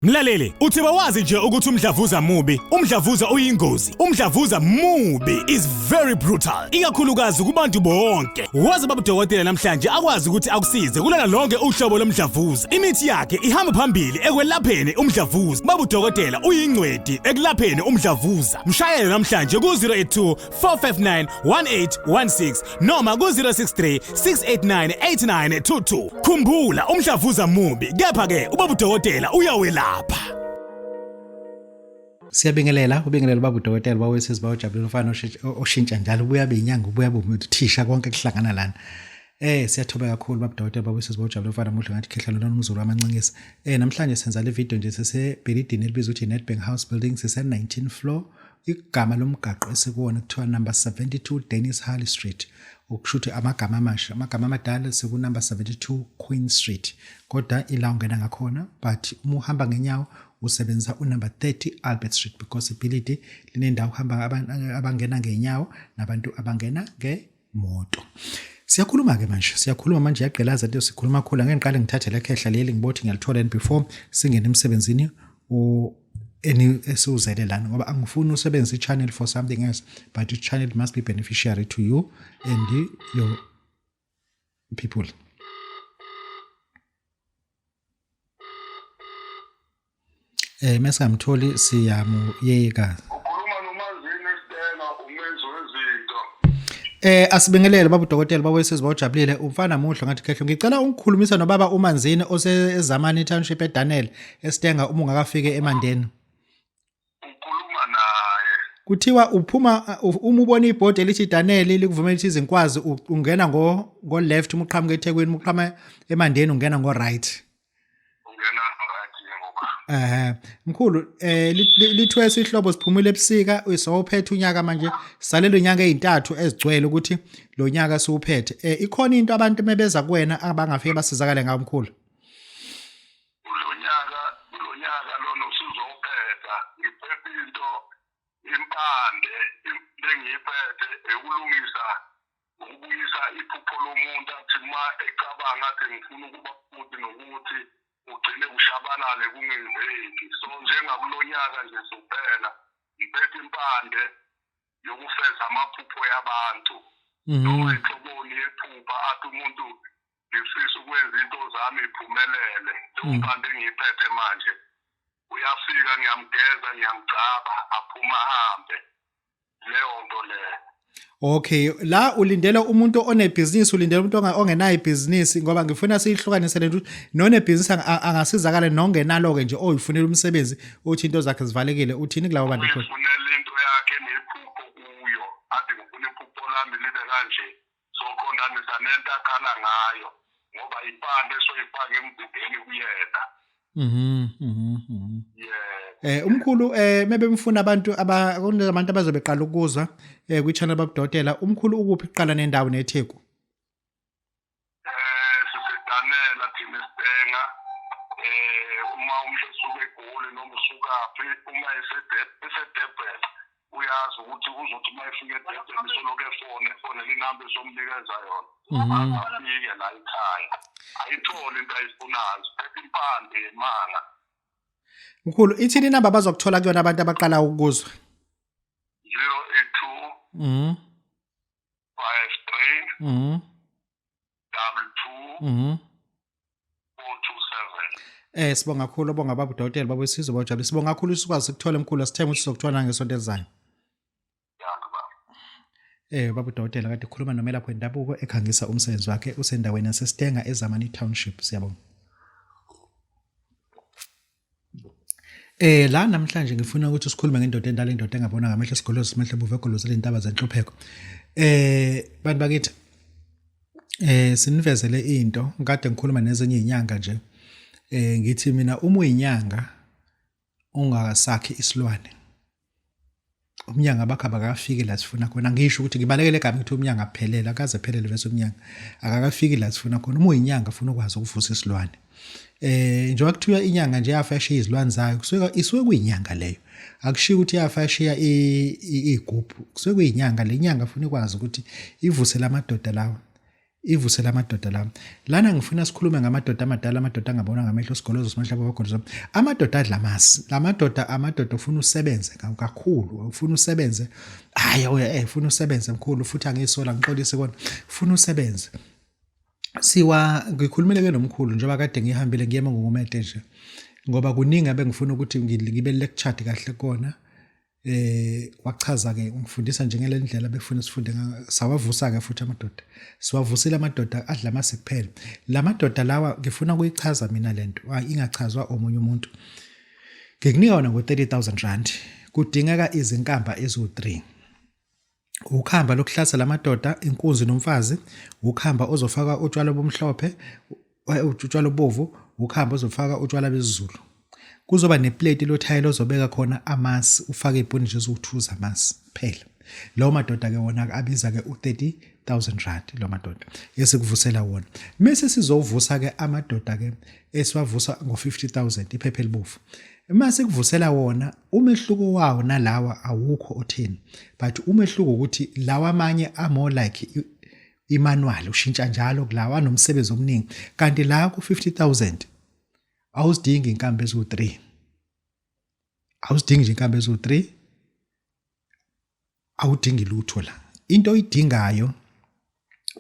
Mlaleli, uthi bawazi nje ukuthi umdlavuza mubi, umdlavuza uyingozi, umdlavuza mubi is very brutal, ikakhulukazi kubantu bonke. Wazi baba udokotela namhlanje akwazi ukuthi akusize kulona lonke uhlobo lomdlavuza. Imithi yakhe ihamba phambili ekwelapheni umdlavuza. Baba udokotela uyingcweti ekulapheni umdlavuza. Mshayele namhlanje ku-082 459 1816 noma ku-063 689 8922. Khumbula umdlavuza mubi, kepha-ke ubaba udokotela uyawelapha. Siyabingelela, ubingelela ubaba udokotela bawesizwe bawujabulile umfana oshintsha njalo ubuya beyinyanga ubuya bumthisha konke kuhlangana lana. Siyathoba kakhulu baba udokotela bawesizwe bawujabulile umfana muhle ngathi khehla lona umzulu amancingisa. Namhlanje senza le video nje sisebhilidini elibizwa ukuthi Nedbank House Building sise 19 floor. Igama lomgaqo esikuwona kuthiwa number 72 Dennis Harley Street. Okusho ukuthi amagama amasha, amagama amadala siku number 72 Queen Street. Kodwa ila ungena ngakhona but uma uhamba ngenyawo usebenzisa unumber 30 Albert Street because ibhilidi linendawo kuhamba abangena ngenyawo nabantu abangena ngemoto. Siyakhuluma ke manje, siyakhuluma manje yagqilaza into sikhuluma kakhulu. Angeke ngiqale ngithathe lekhehla leli ngibothi ngiyalithola and before singene emsebenzini eni esiwuzele lana ngoba angifuni usebenzise i-channel for something else but i-channel must be beneficiary to you and your people. Mesingamtholi siyamuyeka. Ukhuluma noManzini Stella umenzi wezinto. Asibingelele baba udokotela baba wesizwe bawujabulile umfana muhle ngathi khehlo ngicela ungikhulumisa nobaba uManzini osezamani Township eDaniel eStenga uma ungakafike eMandeni. Ukhuluma naye. Kuthiwa uphuma uma ubona ibhodi elithi Daniel likuvumela ukuthi izinkwazi ungena ngo ngo left uma uqhamuka eThekwini uma uqhamuka eMandeni ungena ngo right. Ungena right yebo ba. Mkhulu lithwe isihlobo siphumile ebusika usowuphethe unyaka manje salelwe inyanga ezintathu ezigcwele ukuthi lo nyaka siwuphethe. Ikhona into abantu mebeza kuwena abangafike basizakale ngayo mkhulu. Kulonyaka kulonyaka lona usuzophetha ngiphethe into impande lengiyiphethe ekulungisa ukubuyisa iphupho lomuntu athi uma ecabanga athi ngifuna ukuba futhi nokuthi ugcine kushabalale kungenzeki. So njengakulonyaka nje suphela ngiphethe impande yokufeza amaphupho yabantu. Noma inhloboni yephupha athi umuntu ngifisa ukwenza into zami iphumelele njengoba engiyiphethe manje uyafika ngiyamgeza ngiyamgcaba aphuma ahambe leyo nto leyo. Okay, la ulindele umuntu onebhizinisi ulindele umuntu ongenayo ibhizinisi ngoba ngifuna siyihlukanise lento nonebhizinisi angasizakala nongenalo ke nje oyifunela umsebenzi uthi into zakhe zivalekile uthini kulabo bantu khona? Uyifunela into yakhe nephupho kuyo athi ngifuna iphupho lami libe kanje soqondanisa nento akhala ngayo ngoba impande esoyifaka emgubheni kuyena. Yeah. Umkhulu mebemfuna abantu kunabantu abazobe qala ukuzwa kwi-channel babudokotela umkhulu ukuphi kuqala nendawo neTheku? Sisedanela thina eStenga uma umuntu esuka eGoli noma usukaphi uma eseDurban uyazi ukuthi uzothi uma efika eDurban solokhu efone efonela inamba esomnikeza yona afike la ekhaya ayithole into ayifunayo siphethe impande yemanga. Mkhulu ithini inamba abazokuthola kuyona abantu abaqala ukuzwa? 082 53 22 427. Sibonga kakhulu bonga baba udokotela baba wesizwe bawujabule sibonga kakhulu sikwazi ukuthola mkhulu sithemba ukuthi sizokuthola ngesonto elizayo. Baba udokotela kade ekhuluma nomelaphi wendabuko ekhangisa umsebenzi wakhe usendaweni yaseStenga eZamani Township. Siyabonga. La namhlanje ngifuna ukuthi sikhulume ngendoda endala indoda engabona ngamehlo esigolozi simehlo buve egolozela intaba zenhlupheko. Bantu bakithi sinivezele into ngikade ngikhuluma nezinye izinyanga nje. Ngithi mina uma uyinyanga ungasakhi isilwane umnyanga abakho abakafiki la sifuna khona. Ngisho ukuthi ngibalekele egama ngithi umnyanga aphelele akaze aphelele bese umnyanga akakafiki la sifuna khona. Uma uyinyanga ufuna ukwazi ukuvusa isilwane. Njengoba kuthiwa inyanga nje yafa yashiya izilwane zayo kusuke isuke kuyinyanga leyo. Akushiyo ukuthi yafa yashiya igubhu kusuke kuyinyanga le nyanga ufuna ikwazi ukuthi ivuse lamadoda lawa. Ivuse lamadoda la. Lana ngifuna sikhulume ngamadoda amadala, amadoda angabonwa ngamehlo, sigolozo simahlaba wagolozo. Amadoda adla amasi. Lamadoda amadoda ufuna usebenze kakhulu, ufuna usebenze. Hayi oya eh ufuna usebenze mkhulu futhi angisola ngixolise kona. Ufuna usebenze. Siwa ngikhulumile ke nomkhulu njengoba kade ngihambile ngiyema ngomete nje. Ngoba kuningi abengifuna ukuthi ngibe lectured kahle kona. Wachaza ke ungifundisa njengele ndlela befuna sifunde sawavusa ke futhi amadoda siwavusile amadoda adla amasi kuphela lamadoda lawa ngifuna kuyichaza mina lento ingachazwa omunye umuntu ngikunika wona ngo 30000 rand kudingeka izinkamba eziwu3 ukhamba lokuhlasa lamadoda inkunzi nomfazi ukhamba ozofaka utshwala obumhlophe utshwala obovu ukhamba ozofaka utshwala bezulu kuzoba neplate lothayela ozobeka khona amasi ufake ipuni nje eziwu-2 zamasi kuphela lawo madoda ke wona abiza ke u-30000 rand lo madoda esikuvusela wona mese sizovusa ke amadoda ke esiwavusa ngo-50000 iphepha elibovu uma sikuvusela wona umehluko wawo nalawa awukho otheni but umehluko ukuthi lawa amanye amore like imanual ushintsha njalo kulawa anomsebenzi omningi kanti la ku-50000 awuzidingi inkambi eziwu-3 awuzidingi nje inkambi eziwu-3 awudingi lutho la into oyidingayo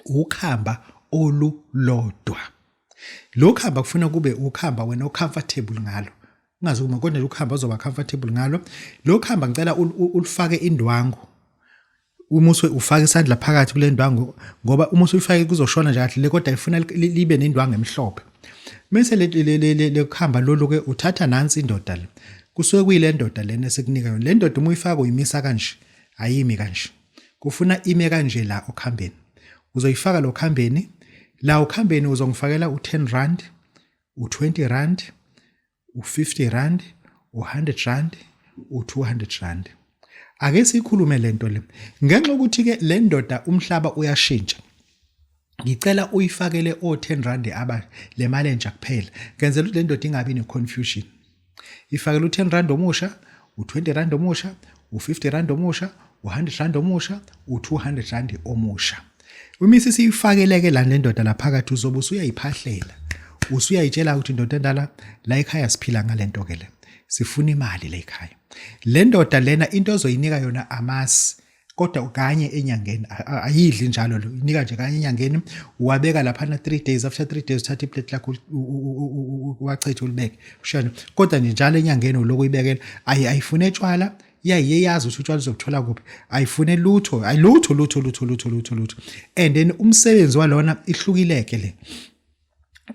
ukhamba olulodwa lo khamba kufuna kube ukhamba wena ocomfortable ngalo ungazi uma kodwa ukhamba uzoba comfortable ngalo lo khamba ngicela ulifake indwangu uma ufaka isandla phakathi kule ndwangu ngoba uma usuyifake kuzoshona nje kahle le kodwa ifuna libe nendwangu emhlophe mese le kuhamba lolu ke uthatha nansi indoda le kusuke kuyile ndoda lena esikunika yona le ndoda uma uyifaka uyimisa kanje ayimi kanje kufuna ime kanje la okhambeni uzoyifaka lo khambeni la okhambeni uzongifakela u10 rand u20 rand u50 rand u100 rand u200 rand ake sikhulume lento le ngenxa ukuthi ke le ndoda umhlaba uyashintsha ngicela uyifakele o10 rand aba le mali entsha kuphela ngenzela ukuthi le ndoda ingabi ne confusion ifakele u10 rand omusha u20 rand omusha u50 rand omusha u100 rand omusha u200 rand omusha uma isiyifakeleke la le ndoda la phakathi uzobe usuyayiphahlela usuyayitshela ukuthi indoda endala la ekhaya siphila ngalento ke le sifuna imali la ekhaya le ndoda lena into ozoyinika yona amasi kodwa kanye enyangeni ayidli njalo lo inika nje kanye enyangeni uwabeka laphana 3 days after 3 days uthatha iplate lakho wachithe ulibeke ushane kodwa nje njalo enyangeni ulokhu uyibekela ayifune tshwala yayiye yazi ukuthi utshwala uzobuthola kuphi ayifune lutho ayilutho lutho lutho lutho lutho lutho and then umsebenzi walona ihlukileke le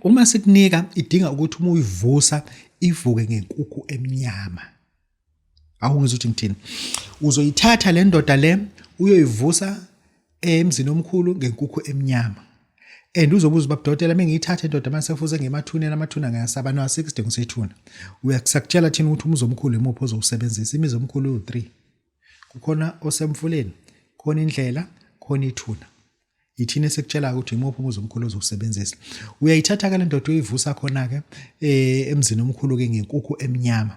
uma sikunika idinga ukuthi uma uyivusa ivuke ngenkukhu emnyama awungizwa ukuthi ngithini uzoyithatha le ndoda le uyoyivusa emzini omkhulu ngenkukhu emnyama and uzobuza ubaba dokotela mengiyithatha indoda mase fuze ngemathuneni amathuna ngiyasaba no asikho isidingo sethuna uyasakutshela thina ukuthi umuzi omkhulu imuphi ozowusebenzisa imizi omkhulu uyu-3 kukhona osemfuleni khona indlela khona ithuna yithina esikutshelayo ukuthi imuphi umuzi omkhulu ozowusebenzisa uyayithatha ke le ndoda uyivusa khona-ke emzini omkhulu-ke ngenkukhu emnyama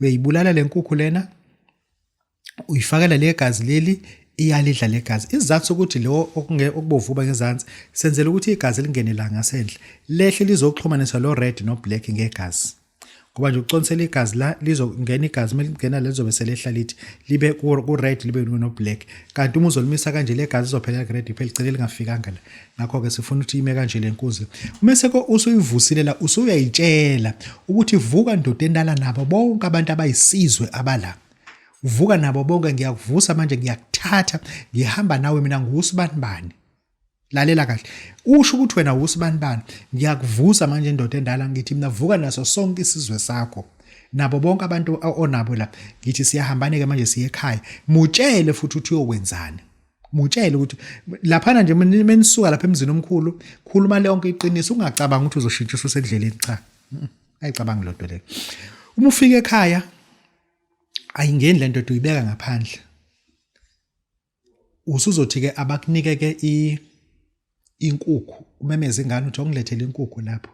uyayibulala le nkukhu lena uyifakela le gazi leli iyalidla le gazi isizathu sokuthi lo okubovuba ngezansi senzela ukuthi igazi lingene la ngasendle lehle lizoxhumanisa lo red no black ngegazi ngoba nje uconsela igazi la lizongena igazi uma lingena lizobe selehla lithi libe ku-red libe no-black kanti uma uzolimisa kanje le gazi lizophelela ku-red iphela ligcine lingafikanga la ngakho-ke sifuna ukuthi ime kanje le nkunzi mese ko usuyivusile la usuyayitshela ukuthi vuka ndoda endala nabo bonke abantu abayisizwe abala vuka nabo bonke ngiyakuvusa manje ngiyakuthatha ngihamba nawe mina ngusibanibani lalela kahle usho ukuthi wena usibanibani ngiyakuvusa manje indoda endala ngithi mina vuka naso sonke isizwe sakho nabo bonke abantu onabo la ngithi siyahambane ke manje siye ekhaya mutshele futhi uthi uyokwenzani mutshele ukuthi laphana nje menisuka lapha emzini omkhulu khuluma lonke iqiniso ungacabanga ukuthi uzoshintsha usendleleni cha ayicabangi lodwa leyo uma ufika ekhaya ayingeni lento uyibeka ngaphandle usuzothi ke abakunike ke inkukhu umemeze ingane uthi ongilethele inkukhu lapho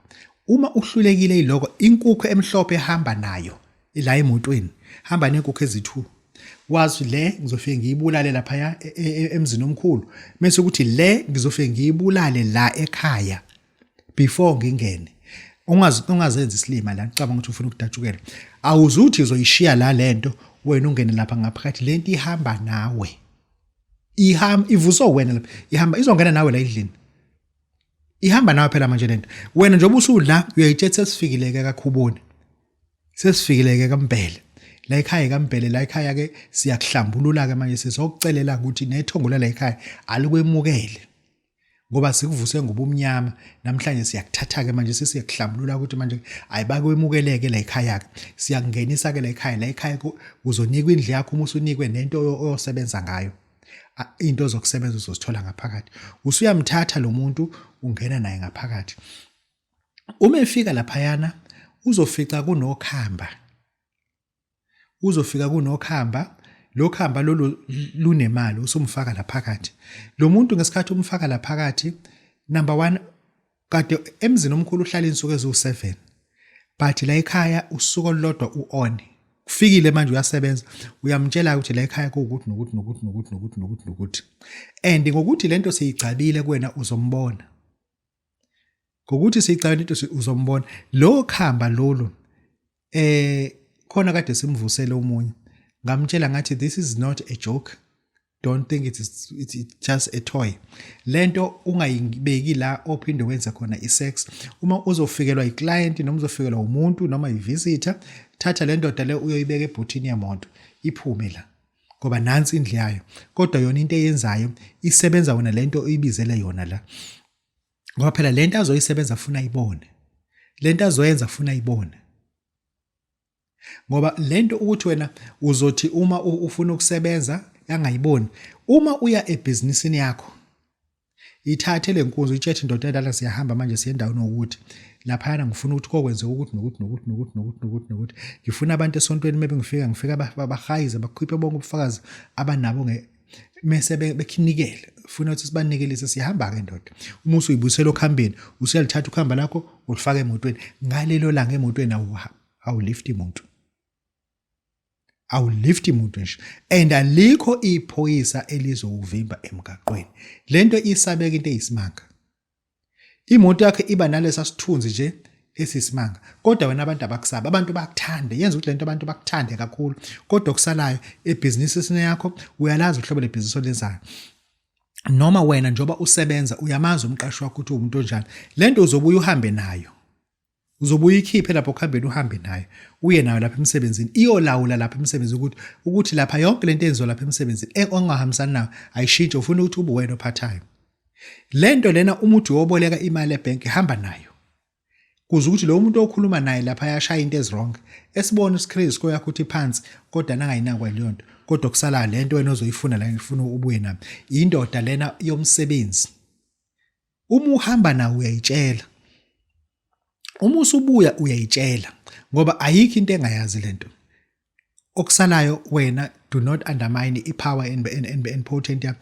uma uhlulekile yiloko inkukhu emhlophe ehamba nayo la emotweni hamba nenkukhu ezi-2 Wazi le ngizofike ngiyibulale laphaya e, e, e, emzini omkhulu, mase ukuthi le ngizofike ngiyibulale la ekhaya before ngingene. Ungazi ungazenza isilima la, ucabanga ukuthi ufuna ukudatshukela. Awuzuthi uzoyishiya la lento wena ungene lapha ngaphakathi, lento ihamba nawe. Ihamba ivuswe wena lapha, ihamba izongena nawe la endlini. Ihamba nawe phela manje lento. Wena njengoba usula uyayitshetha sesifikile ke kakhuboni. Sesifikile ke kaMbhele. La ekhaya kaMbhele, la ekhaya ke siyakuhlambulula ke manje, sizokucelela ukuthi nethongo la ekhaya alikwemukele. Ngoba sikuvuse ngobumnyama namhlanje, siyakuthatha ke manje sesiyakuhlambulula ukuthi manje ayibakwemukeleke la ekhaya ke. Siyakungenisa ke la ekhaya, la ekhaya uzonikwa indlu yakho uma usunikwe nento oyosebenza ngayo. Into zokusebenza uzozithola ngaphakathi. Usuyamthatha lo muntu ungena naye ngaphakathi. Uma efika laphayana uzofica kunokhamba. Uzofika kunokhamba, lo khamba lolu lunemali, usumfaka laphakathi. Lo muntu ngesikhathi umfaka laphakathi, number 1, kade emzini omkhulu uhlala insuku eziwu7, but la ekhaya usuku olulodwa u-on. Kufikile manje uyasebenza, uyamtshela ukuthi la ekhaya kuwukuthi nokuthi nokuthi nokuthi nokuthi nokuthi nokuthi, and ngokuthi lento siyigcabile kuwena uzombona. Ngokuthi siyigcabile into uzombona. Lo khamba lolu khona kade simvusele omunye, ngamtshela ngathi this is not a joke, don't think it is it's just a toy. Lento ungayibeki la ophinde wenze khona isex. Uma uzofikelwa iclient noma uzofikelwa umuntu noma ivisitor, thatha le ndoda le uyoyibeka ebhuthini yemoto, iphume la, ngoba nansi indlu yayo. Kodwa yona into eyenzayo isebenza wena lento oyibizele yona la, ngoba phela lento azoyisebenza funa ayibone, lento azoyenza funa ayibone. Ngoba lento ukuthi wena uzothi uma ufuna ukusebenza yangayiboni, uma uya ebhizinisini yakho ithathe le nkunzi uyitshethe indoda endala, siyahamba manje siye endaweni ukuthi laphayana ngifuna ukuthi kokwenzeka ukuthi nokuthi nokuthi nokuthi nokuthi nokuthi nokuthi, ngifuna abantu esontweni maybe ngifika ngifika bahayize bakhiphe bonke ubufakazi abanabo nge mese bekhinikele, funa ukuthi sibanikelise, siyahamba-ke ndoda. Uma usuyibuyisela okuhambeni, usuyalithatha ukuhamba lakho ulifaka emotweni ngalelo langa. Emotweni awulifti muntu, awulifti muntu nje, and alikho iphoyisa elizowuvimba emgaqweni. Lento isabeka into eyisimanga. Imoto yakhe iba nalesa sithunzi nje esisimanga, kodwa wena abantu abakusaba, abantu bakuthande. Yenza ukuthi lento abantu bakuthande kakhulu. Kodwa okusalayo ebhizinisini yakho, uyalazi uhlobo lebhizinisi olenzayo, noma wena njengoba usebenza uyamazi umqashi wakho ukuthi uwumuntu onjani. Lento uzobuya uhambe nayo, uzobuya ikhiphe lapho kuhambeni, uhambe nayo uye nayo lapha emsebenzini, iyolawula lapha emsebenzini ukuthi lapha yonke lento eyenziwa lapha emsebenzini ongahambisani nayo ayishintshe. Ufuna ukuthi ube wena ophathayo lento lena. Uma uthi uyoboleka imali ebhenki, hamba nayo kuze ukuthi lo muntu okhuluma naye lapha ayashaya into eziwrong, esibona ucredit score yakho ukuthi phansi, kodwa nangayinakwa leyo nto. Kodwa kusala lento wena ozoyifuna la, ngifuna ubuye nami indoda lena yomsebenzi. Uma uhamba nawo uyayitshela, uma usubuya uyayitshela, ngoba ayikho into engayazi lento. Okusalayo wena, do not undermine i-power and potent yami.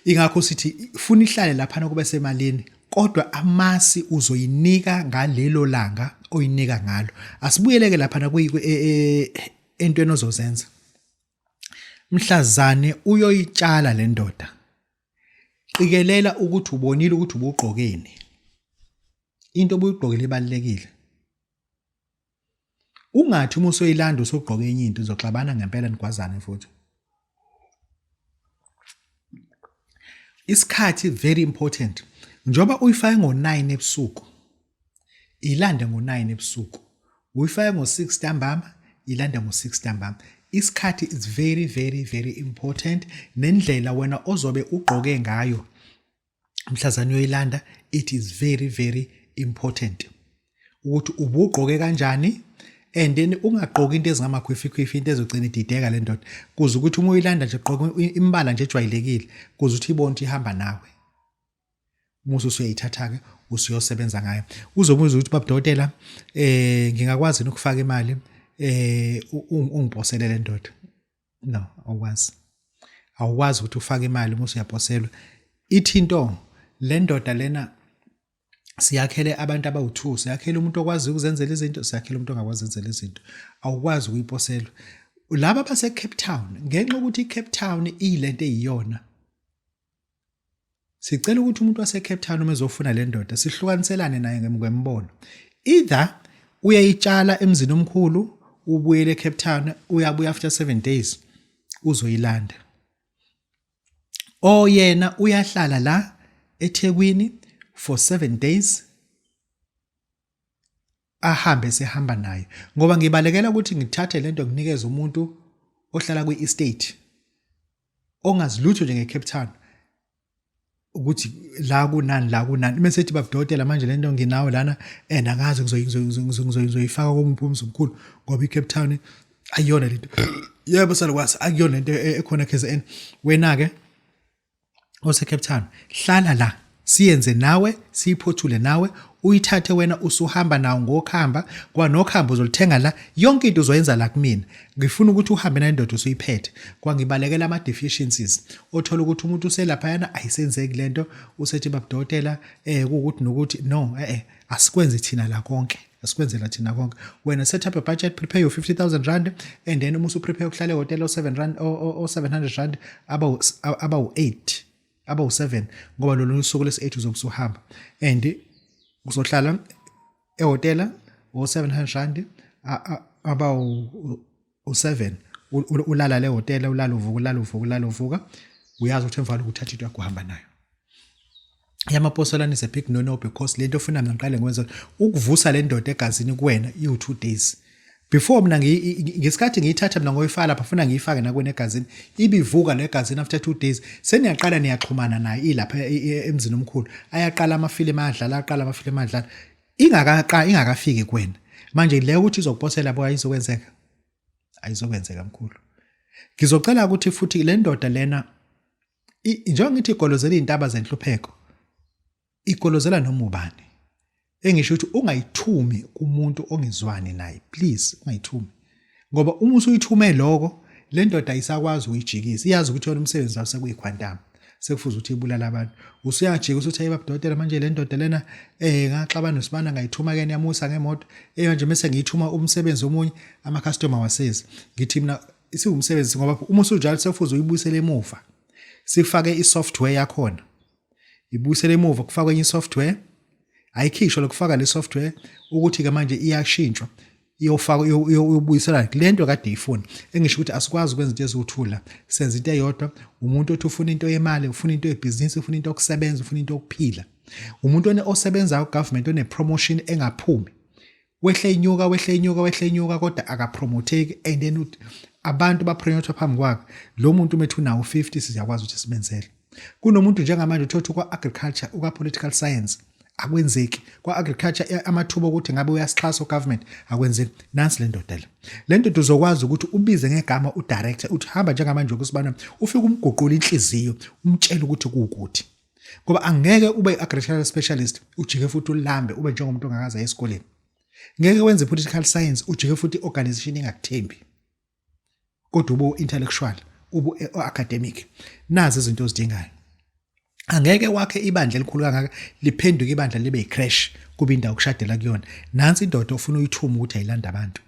Ingakho sithi funa ihlale laphana kube semalini, kodwa amasi uzoyinika ngalelo langa oyinika ngalo. Asibuyeleke laphana entweni ozozenza mhlazane uyoyitshala le ndoda. Qikelela ukuthi ubonile ukuthi ubugqokeni, into obuyigqokile ibalulekile. Ungathi uma usoyilanda usugqoke enye into, uzoxabana ngempela nigwazane futhi. Isikhathi very important. Njengoba uyifake ngo-9 ebusuku, ilande ngo-9 ebusuku. Uyifake ngo-6 ntambama, ilande ngo-6 ntambama. Isikhathi is very very very important, nendlela wena ozobe ugqoke ngayo mhlazane uyoyilanda, it is very very important ukuthi ubugqoke kanjani. And then ungagqoki into ezingamakhwifikhwifi, into ezogcina idideka le ndoda, kuze ukuthi uma uyilanda nje gqoka imbala nje ejwayelekile, kuze ukuthi ibone ukuthi ihamba nawe. Musu usuyayithatha-ke usuyosebenza ngayo. Uzobuza ukuthi, baba dokotela, ngingakwazi ukufaka imali ungiposele le ndoda? No, awukwazi, awukwazi ukuthi ufake imali uma usuyaposelwa. Ithi into le ndoda lena siyakhele abantu abawu-2, siyakhele umuntu okwazi ukuzenzela izinto, siyakhele umuntu ongakwazi ukuzenzela izinto. Awukwazi ukuyiposelwa. Laba base Cape Town, ngenxa ukuthi iCape Town iyilento eyiyona, sicela ukuthi umuntu wase Cape Town uma ezofuna le ndoda sihlukaniselane naye ngembono. Either uyayitshala emzini omkhulu, ubuyele eCape Town, uyabuya after 7 days uzoyilanda, o yena uyahlala la eThekwini for 7 days, ahambe sehamba naye, ngoba ngibalekela ukuthi ngithathe lento nginikeze umuntu ohlala kwi-estate ongazi lutho nje nge-Cape Town, ukuthi la kunani, la kunani, mase ethi, "Babudokotela, manje lento nginawo lana and angazi ngizoyifaka komuphi umzi omkhulu, ngoba i-Cape Town ayiyona lento." Yebo salukwazi, akuyona lento ekhona KZN. Wena ke ose Cape Town, hlala la, siyenze nawe, siyiphothule nawe, uyithathe wena usuhamba nawo ngokuhamba kwa nokuhamba uzolithenga la, yonke into uzoyenza la kumina. Ngifuna ukuthi uhambe nendoda usuyiphethe, kwangibalekela ama deficiencies othola ukuthi umuntu uselaphayana, ayisenzeki lento, usethi, "Babudokotela, kuwukuthi nokuthi." No, asikwenze thina la konke, asikwenzela thina konke. Wena set up a budget, prepare your R50,000, and then uma usuprepare ukuhlala ehhotela o7 rand o 700 rand abawu 8, abawu 7, ngoba lolu suku lesi-8 uzobe usuhamba and uzohlala ehhotela o 700 rand abawu u7, ulala le hhotela, ulala uvuka, ulala uvuka, ulala uvuka. Uyazi ukuthi emva lokuthatha into yakho uhamba nayo. Yamaposolani is a big no no, because lento ofuna mina ngiqale ngwenza ukuvusa le ndoda egazini kuwena iwu 2 days before mina ngesikhathi ngiyithatha mina ngoyifaka lapha, funa ngiyifake nakwena egazini, ibivuka le egazini after 2 days. Seniyaqala niyaxhumana naye ilapha emzini omkhulu, ayaqala amafilimu ayadlala, aqala amafilimu adlala, ingakaqa ingakafiki kuwena. Manje le ukuthi izokuposela bo, ayizokwenzeka, ayizokwenzeka mkhulu. Ngizocela ukuthi futhi le ndoda lena, njengoba ngithi igolozela iy'ntaba zenhlupheko, igolozela noma ubani, engisho ukuthi ungayithumi kumuntu ongezwani naye, please ungayithumi, ngoba uma usuyithume lokho, le ndoda ayisakwazi ukuyijikisa. Iyazi ukuthi yona umsebenzi wayo sekuyikhwantama, sekufuze ukuthi ibulale abantu. Usuyajika usuthi, "Hey babudokotela, manje le ndoda lena ngaxabana nosibana, ngayithuma ke, niyamusa ngemoto manje mase ngiyithuma umsebenzi omunye, ama customer wasezi." Ngithi mina isiwumsebenzi, ngoba uma usunjalo sekufuze uyibuyisele emuva, sifake i-software yakhona, ibuyisele emuva, kufakwe enye i-software. Ayikhishwa lokufaka le software ukuthi ke manje iyashintshwa, iyofaka, iyobuyisela le nto kade ifuna. Engisho ukuthi asikwazi ukwenza into eziwuthula, senza into eyodwa. Umuntu othi ufuna into yemali, ufuna into yebhizinisi, ufuna into yokusebenza, ufuna into yokuphila, umuntu osebenzayo government, one promotion engaphumi, wehle inyuka, wehle inyuka, wehle inyuka, kodwa akapromoteki, and then abantu bapromothwa phambi kwakhe. Lo muntu methu unawo 50, siyakwazi ukuthi simenzele. Kunomuntu njengamanje uthothi kwa-agriculture, ukwa-political science, akwenzeki kwa-agriculture, amathuba okuthi ngabe uyasixhasa ugovernment akwenzeki. Nansi le ndoda le, le ndoda uzokwazi ukuthi ubize ngegama udirector, uthi hamba njengamanje ukusibana, ufike umguqula inhliziyo, umtshele ukuthi kuwukuthi, ngoba angeke ube i-agricultural specialist ujike futhi ulambe, ube njengomuntu ongakaze aye esikoleni. Ngeke wenze political science ujike futhi i-organization ingakuthembi, kodwa ube intellectual, ube academic. Nazi izinto ozidingayo. Angeke wakhe ibandla elikhulu kangaka liphenduke ibandla libe yicrash, kube indawo okushadela kuyona. Nansi indoda ofuna uyithuma ukuthi ayilanda abantu.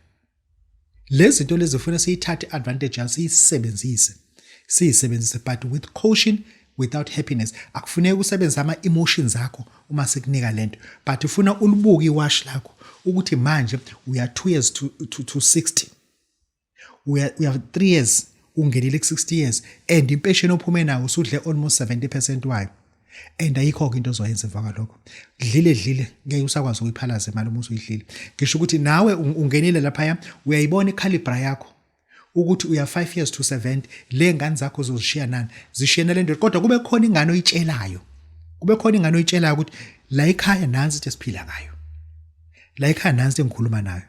Lezi zinto lezi ufuna siyithathe advantage yazo, siyisebenzise, siyisebenzise, but with caution, without happiness. Akufuneki usebenzise ama-emotions akho uma sikunika lento, but ufuna ulibuke iwashi lakho ukuthi manje uya 2 years to 60, uya 3 years ungenile ku-60 years, and impesheni ophume nayo usudle almost 70% wayo, and ayikho-ke into ozoyenza emva kwalokho. Dlile dlile, ngeke usakwazi ukuyiphalaza imali uma usuyidlile. Ngisho ukuthi nawe ungenile laphaya, uyayibona icalibre yakho ukuthi uya 5 years to 70, le ngane zakho uzozishiya nani? Zishiye nale ndoda, kodwa kube khona ingane oyitshelayo, kube khona ingane oyitshelayo ukuthi la ekhaya nansi into esiphila ngayo, la ekhaya nansi into engikhuluma nayo.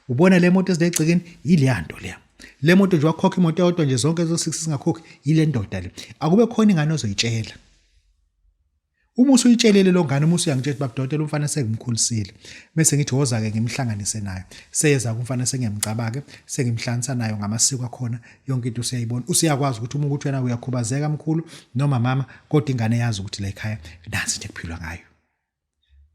Ubona le moto ezinegcekeni, yileya nto leya. Le moto nje wakhokha imoto eyodwa nje, zonke ezo 6 singakhokhi, yile ndoda le. Akube khona ingane ozoyitshela. Uma usuyitshelile lo ngane, uma usuyangitshela ukuthi, "Babudokotela, umfana sengimkhulisile," bese ngithi, "Woza-ke ngimhlanganise nayo." Seyeza kumfana, sengiyamcaba-ke, sengimhlanganisa nayo ngamasiko akhona, yonke into usuyayibona, usuyakwazi ukuthi uma ukuthi wena uyakhubazeka mkhulu noma mama, kodwa ingane yazi ukuthi la ekhaya nansi into ekuphilwa ngayo.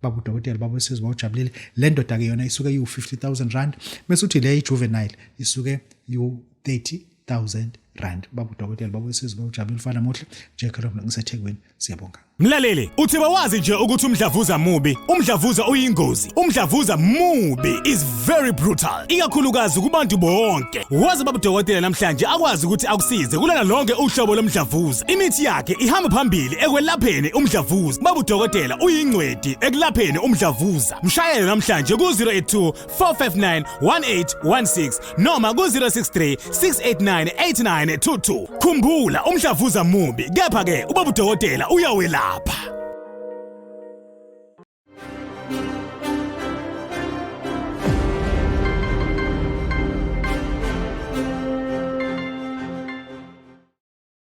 Baba udokotela, baba usizwe bawujabulile. Le ndoda-ke yona isuke iwu-R50,000, bese uthi le i-juvenile isuke iwu 30000 rand. Baba udokotela, baba wesizwe, baba ujabule mfana muhle nje khona ngiseThekwini. Siyabonga. Mlaleli, uthi bawazi nje ukuthi umdlavuza mubi, umdlavuza uyingozi, umdlavuza mubi is very brutal, ikakhulukazi kubantu bonke. Wazi baba udokotela namhlanje akwazi ukuthi akusize kulona lonke uhlobo lomdlavuza. Imithi yakhe ihamba phambili ekwelapheni umdlavuza. Baba udokotela uyingcweti ekulapheni umdlavuza. Mshayele namhlanje ku-082 459 1816 noma ku-063 689 8922. Khumbula, umdlavuza mubi, kepha ke ubaba udokotela uyawelapha.